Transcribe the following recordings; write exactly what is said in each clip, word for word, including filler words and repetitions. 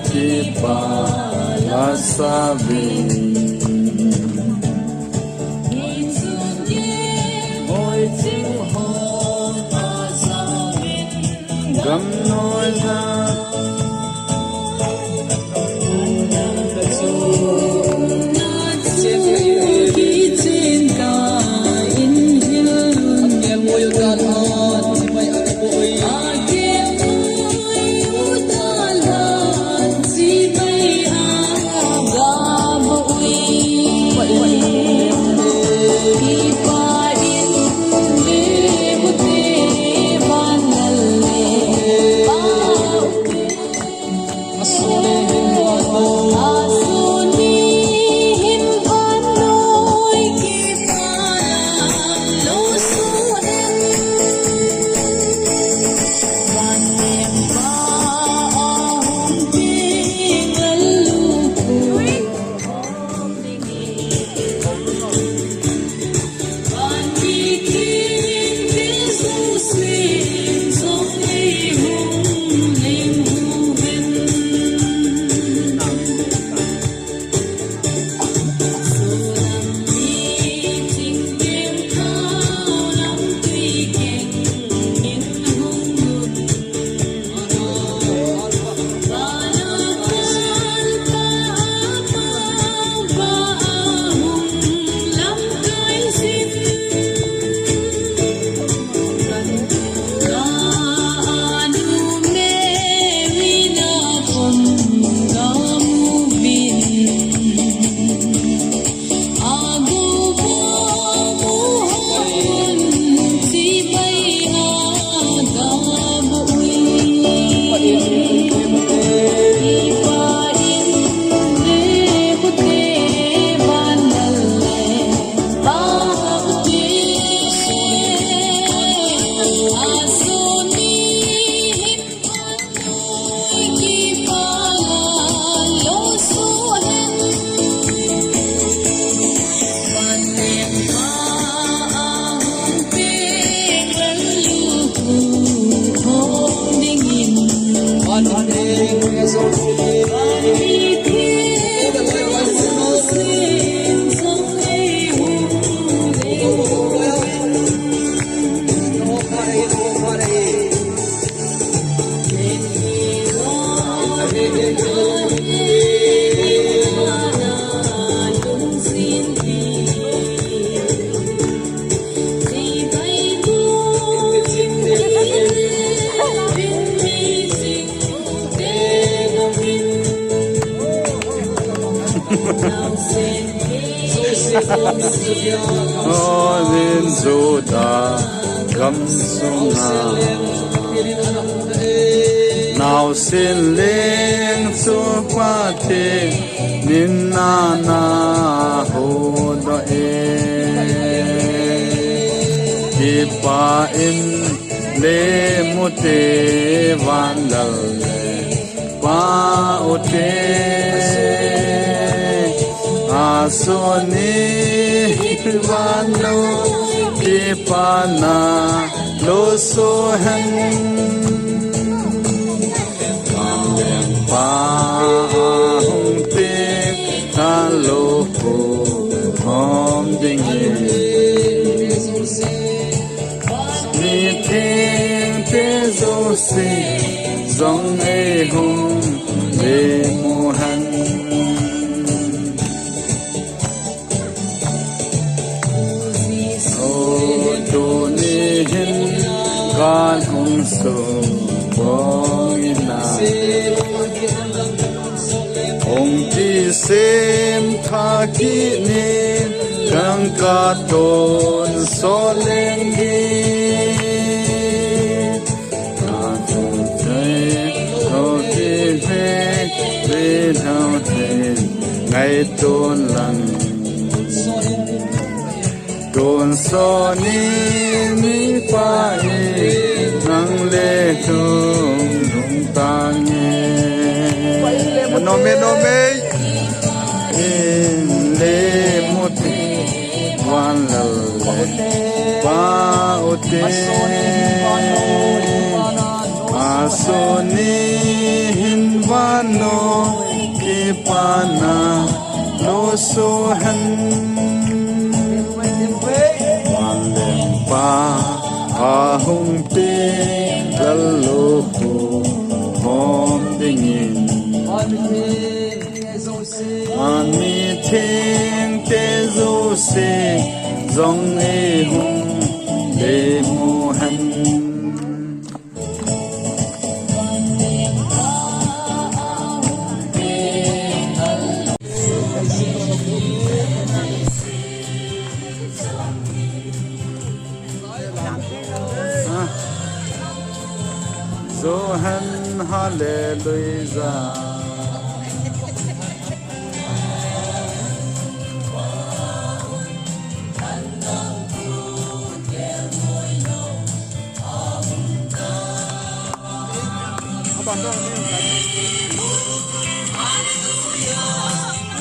Kipa la sa vin. Gam noi la. Onin Juda gam sunga nausen leng chu Pathen in ana hudoh e. Kipa in le mute vanlal le pa ute, asuni vannoi kipana lusu hen. Vanleng pa ahung peng a lupu hom ding e. Mi thengte jouse jong eihung lemu hen. O tuni hin gal hung subong in a, hung kisem tha kit nin dangka tonsot leng ding. Ka tonsot leng, o kihei leng, hao thei ngaito lang. Tonsot ni mipa in nang le hung lhung tange. Nom e, nom e. In le mute vanlal le pa ute, asuni hin van No kipana lo sohen. Vanlengpa ahung pe lalo ko hom dingin. Amitheng te jouse jong eihung lemu hen. Johan, hallelujah.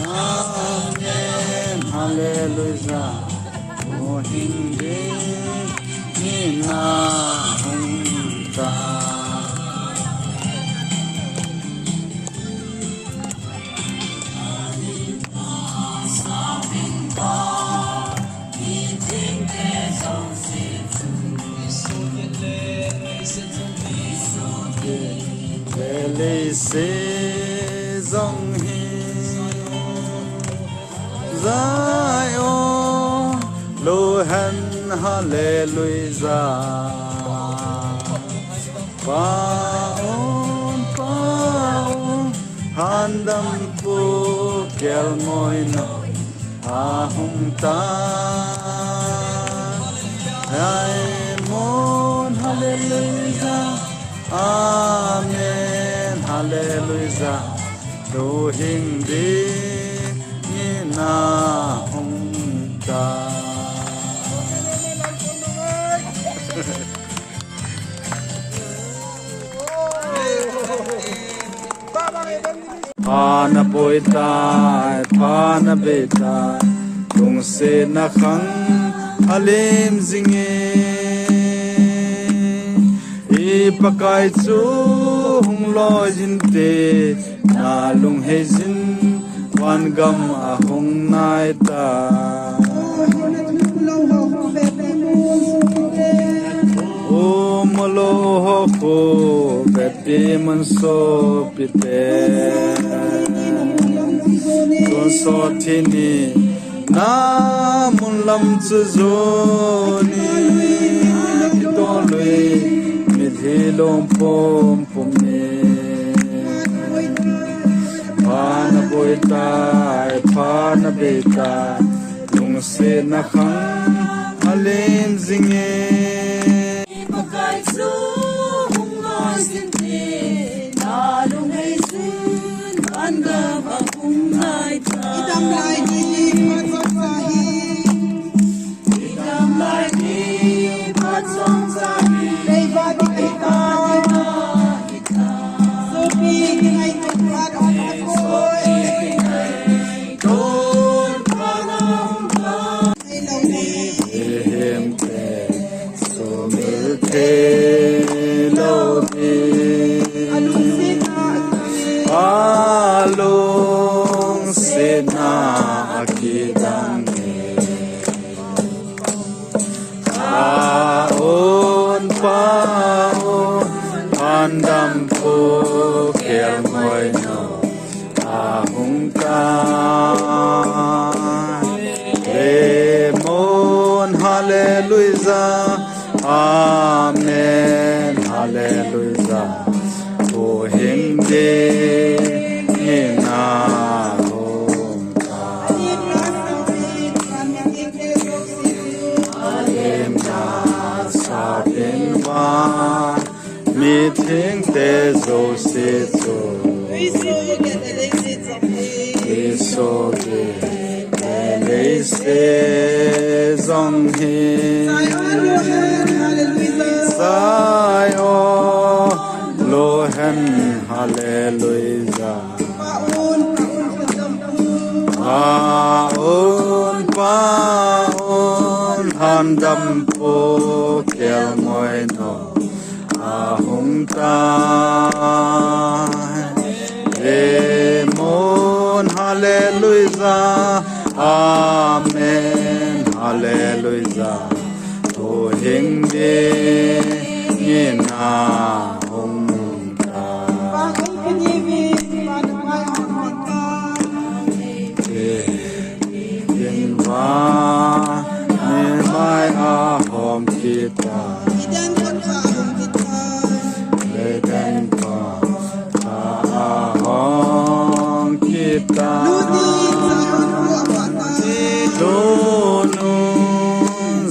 Amen. Hallelujah. Mo hing ding ni na hung ta. Lele se jong hi. Zion, lo hen, hallelujah. Paon, paon, handam pu kelngoi no ahung ta. Zion, hallelujah. Amen, hallelujah. Lo hing ding ni na hung ta. Pha na poi tai, pha na bei tai, lungsetna khang alim jing e. I Pakai chu hung loi jin te, na lunghei jin, van gam ahung nai ta. O molo ho khu bepi mun sopi te, chun sot thi ni na mun lam chu jo ni, to lui mitlhi lom pom pum ni. Pha na poi tai, pha na bei tai, lungsetna khang alim jing e. Pakai chu hung loi jin te, na lunghei jin, van gam ahung nai ta. I dam lai ni, i mat sot sa hi. Alungsetna akidang e. Paon, paon, handam pu kelngoi no ahung ta. Lemon, hallelujah, amen, hallelujah. Ko hing ding ni na hung ta. Alim na sa pin va, mitheng te jouse chu Jesu ke lei se jong hi. Zion, lo hen, hallelujah. Paon, paon, handam pu kelngoi no ahung ta. na hung ta. Vang hung kini vi, vang hung ta. Te in vang, ni mai a hom kita. Eden kon va hung kita. Eden kon va hung kita. Lu ni Zion ko avata. Lu nu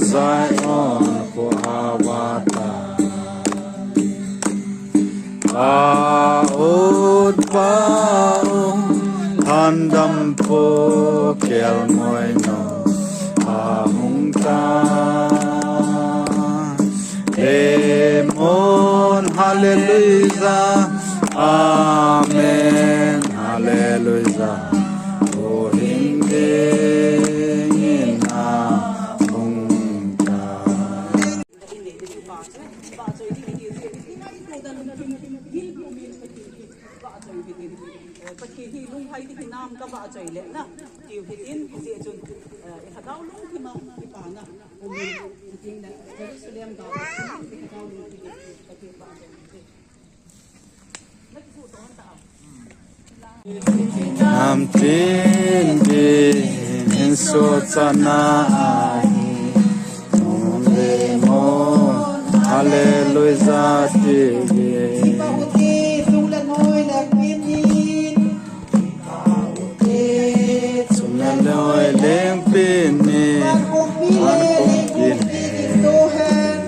Zion ko avata. A ut pa u, handam po kel moi no, a hung ta. Lemon, hallelujah, amen, hallelujah. O hing ding in a hung ta. Pathen hi lunghai ding hinam ka vahchoi le na, tiu hitin, hijeh chun, eh, i lhagao lungthim a i pang a, um, hitin le, Jerusalem gam a, i lhagao lungthim a, Pathen vahchoi le. Namtin di hinso chana ahi. Lemon, hallelujah, ti di. Sum le noi lengpin ni, van kongpin ni, kongpin tho hen.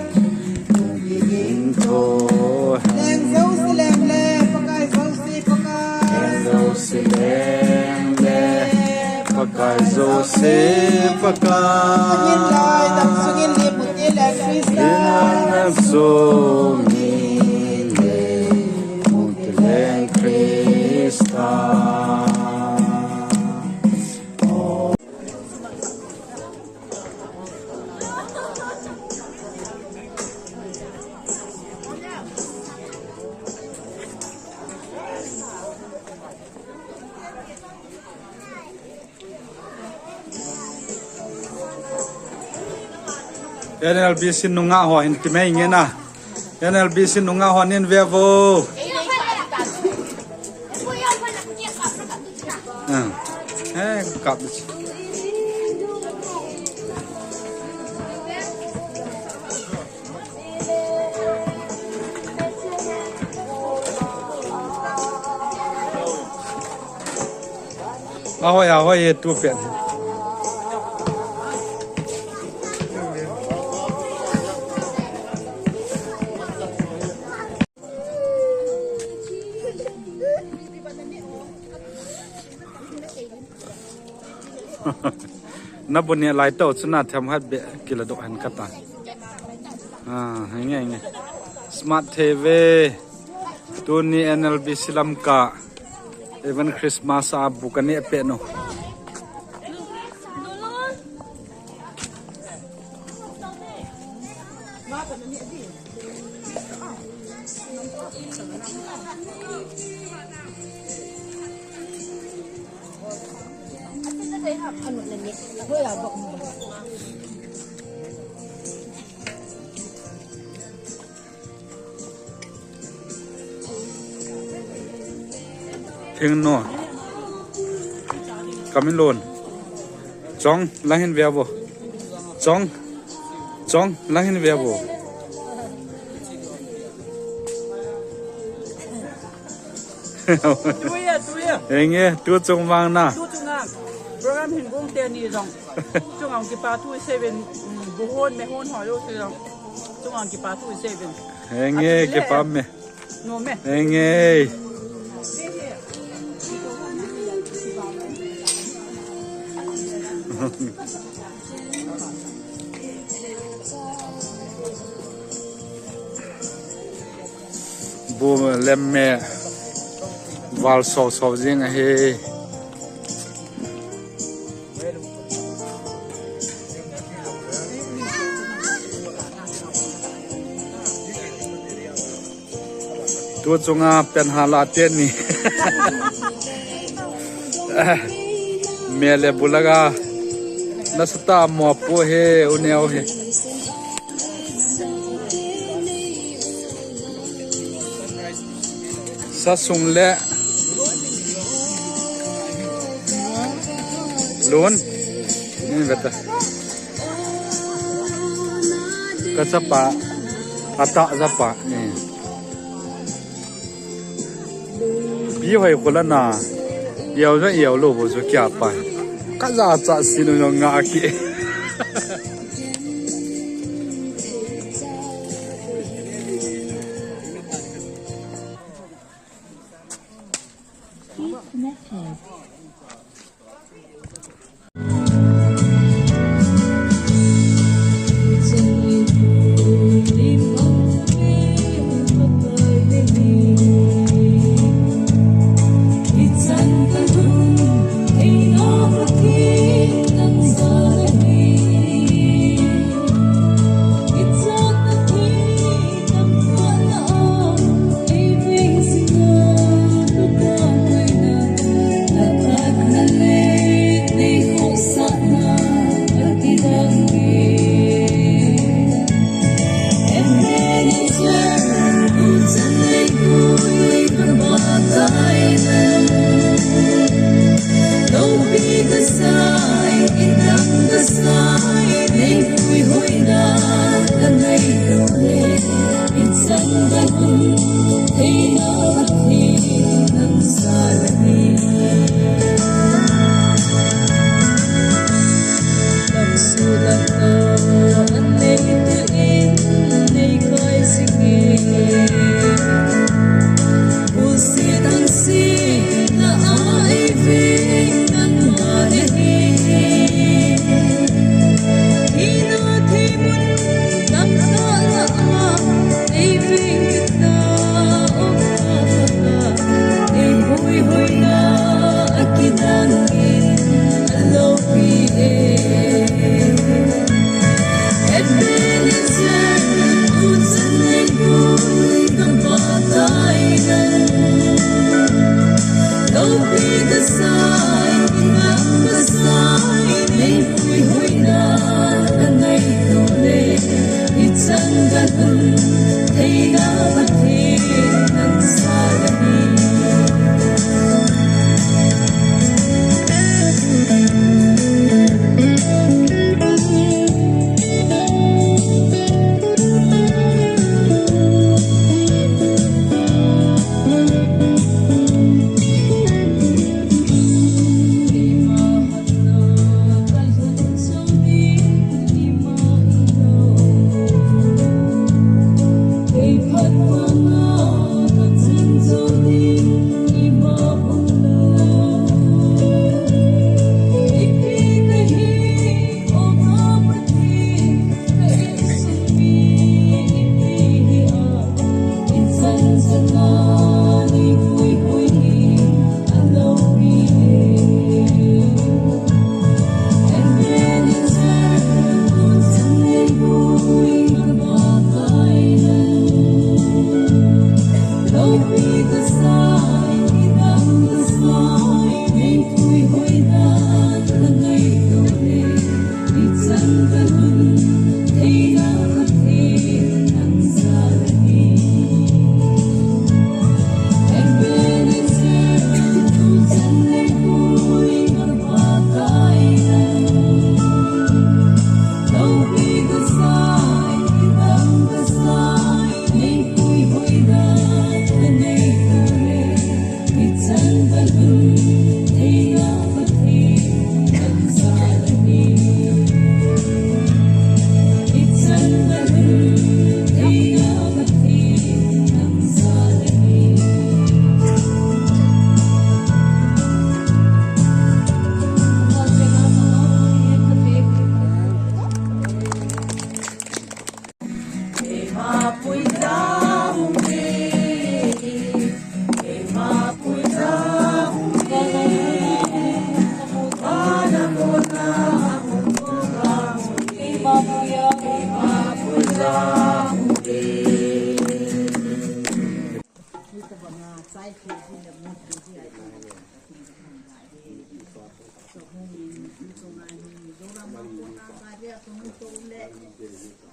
Leng Jouse leng le, Pakai Jouse Pakai. Leng Jouse leng le, Pakai Jouse Pakai. Sungin lai, dam sungin le, Pu te leng Krista. Ina sungin le, Pu te leng Krista. N L B C nungah ho hin ti mai nge na. N L B C nungah ho nin ve vo. Ah. Eh, kap. Ahoi, ahoi, e tu pen. Na bu ne lai tau chu na them hat be kila do han kata. Ah, henge, henge. Smart T V. Tuni N L B C Lamka. Even Christmas a bu ka ne pe no. Thingno. Kamin lon. Chong, lang hin ve vo. Chong. Chong, lang hin ve vo. Tuya, tuya. Henge, tu chung vang na. Tu chung a. Program hin gong teni jong. Chung ang kipa thu seven, mm, buhon me hon ho yo se jong. Chung ang kipa thu seven. Henge, kipa me. Nome. Henge. Bu lem me val so so jing ahi. Tu chunga pen hala teni. Mele bulaga. Nasata mo pu he, uneo he. Sa sung le lun. Ni beta. Ka chapa. Ata chapa. Ni. Bi hoi khula na. Yau ja yau lo bo jo kya pa. Ka ja cha sinu jo nga ki.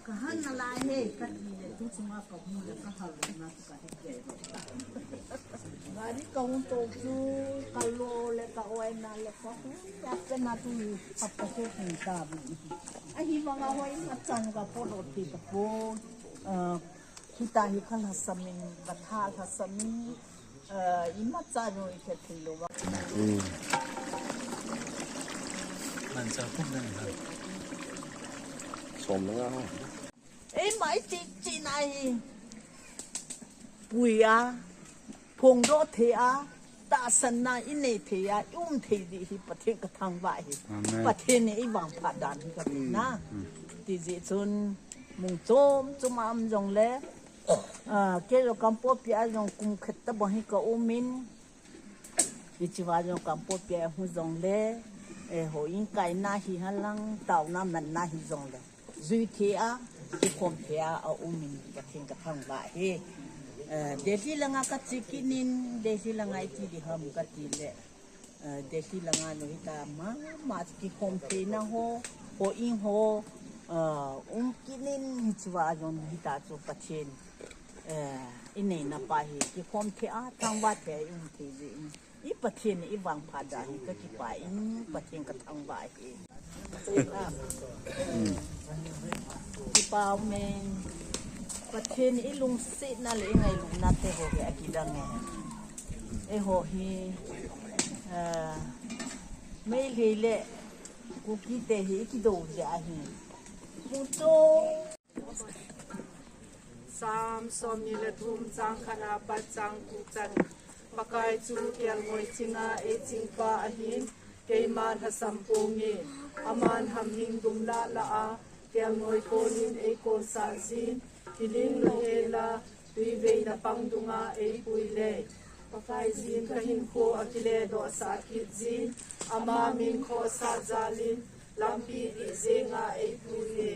Kahal nalai he, kati le, tu chunga kahung le, kahal le, na tu kahe. Ari ka hung to chu ka lo le ka oi na le ka hu ya pe na tu hi ka pa ke hung ta bi. Ahi vanga hoi ma chan ka po lo ti ka po. Hita hi ka lhasam in, ka tha lhasam in, eh, imacha jong i khe thei lou va. Som le nga ho. Eima i chi chi na hi. Pui a, phongdoh thei a, tahsanna i nei thei a, i um thei ding hi Pathen ka thangvah e. Amen. Pathen in i vangphat dan hi ka ti na. Mm. Ti jeh chun mong chom chom a um jongle, ah, kei jong Kangpokpi a jong kum khat tabang hi ka um in, hiche va jong Kangpokpi a hung jongle, eh, houin kaina hi henlang, taona manna hi jongle, jui thei a, kikhom thei a, a um in Pathen ka thangvah e. Eh, Delhi langa ka che kit in, Delhi langa i ti ding ham ka ti le, eh, Delhi langa jong hita mama kikhom theina ho, houin ho, eh, um kit in hiche va jong hita chu Pathen, eh, i neina pa hi kikhom thei a, thangvah thei a i um thei jeh in. I Pathen in i vangphat dan hi ka kipah in Pathen ka thangvah e. Kipah um e. Pathen in i lungsetna le i ngailutna te ho hi akidang e. Eiho hi, ah, Meitei le Kuki te hi i kidou jeh ahi. Pu to. Sam somni le thum chang khat a pat chang gup chan. Pakai chu kelngoi chinga eichingpa ahin, keima lhasam ponge. Aman hamhing gumlah lah a, kelngoi konin eikolsah jin, kiling louhela, tuiveina pang dunga eipui le. Pakai jin kahinkho akiledohsah kit jin, ama min khohsah jalin, lampi dih jenga eipui e.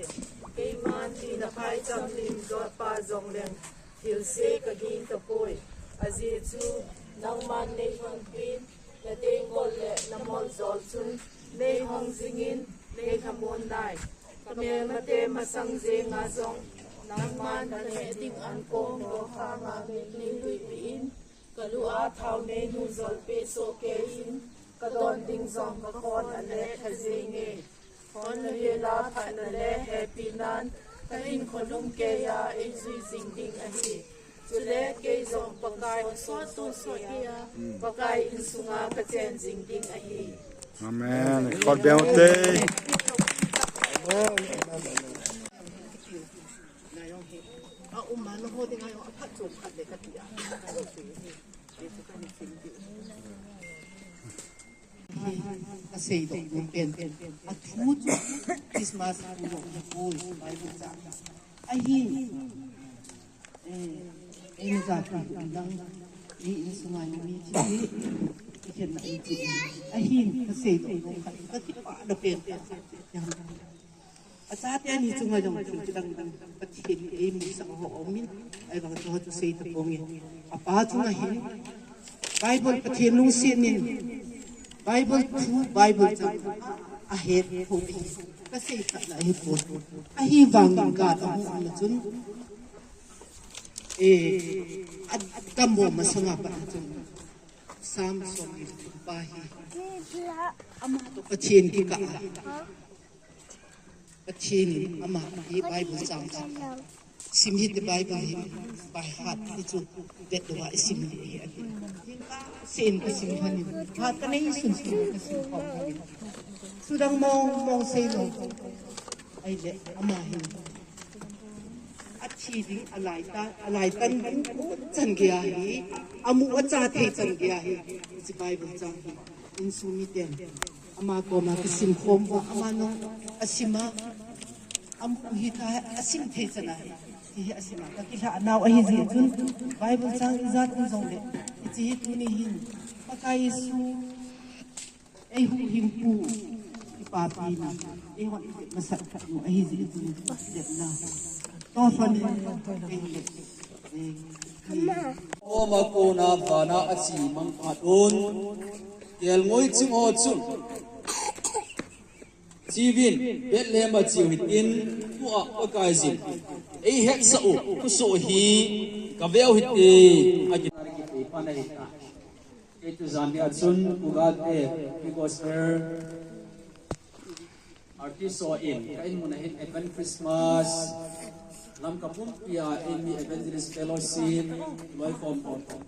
Keiman thina phaicham lim jotpa jongleng, thilse kaging tapoi. Ajeh chu, nangman neihonpin, natenggol le namoljol chun, neihong jingin, neilhamon nai. Kamelmate masang jenga jong, nangman kaneh ding ankong dokhanga neiluipeh in, kalu a thao neinu jolpeh sohkei in, kadon ding jong kakhon ale kha jenge. Khon louhela phatna le hepinan, kahinkho lungkeiya eijui jing ding ahi. Chule kei jong Pakai insung sohkeiya, Pakai insunga kachen jing ding ahi. Amen. Khut beng u te. Asei doh nom pen. Athu chu Christmas thu jong hipoi, Bible chang. Ahin, eh, eina jati dang, ei insunga mi thi, i khenna i thi. Ahin, kasei doh nom khat, kakipah na pen. Achate ani chunga jong thil kidang dang Pathen in eimusah ho aumin, ahivang chu ho chu sei taponge. Apa chunga hin Bible Pathen lungset in Bible thu Bible chang ahet thou ahi. Kasei khatna ahipoi. Ahivangin God ahung umna chun, eh, a, adammo masanga pat chun Sam somni le thum pa hi, ama toh Pathen kikah a. Pathen in ama hi Bible chang chang sim hite, Bible hi by heart hi chu vet louva isim ding ahi ati. Sen kasim lhonin, phat kanei sunsun kasim khom lhonin. Thudang mong mong seilou. Ahile ama hin athi ding, alai tan, alai tan ding chan gei ahi, amu acha thei chan gei ahi. Hiche Bible chang hi insung miten ama koma kisim khom uva, ama nung asima, amu hita asim thei chan ahi. Hiche hi asima kakilhah nau ahi jeh chun Bible chang ijat um jongle, hiche hi tuni hin Pakai Jesu eihuhhingpu, kipapina, eihon masat khat nu ahi jeh chun, sepna. Toh lhonin, eile, eh, Oma kona vana ache mang phat un, kelngoi ching ho chun, cheuvin, Bethlehem a cheu hitin, tua Pakaiyin eihetsah u, khusoh hi kaveu hite, ati. Hiche jan nia chun Pu Galte, Pu Gospel Artist ho in ka in mun a hin Advent Christmas, Lamka pumpia eimi Evangelist Fellowship, loikhom khom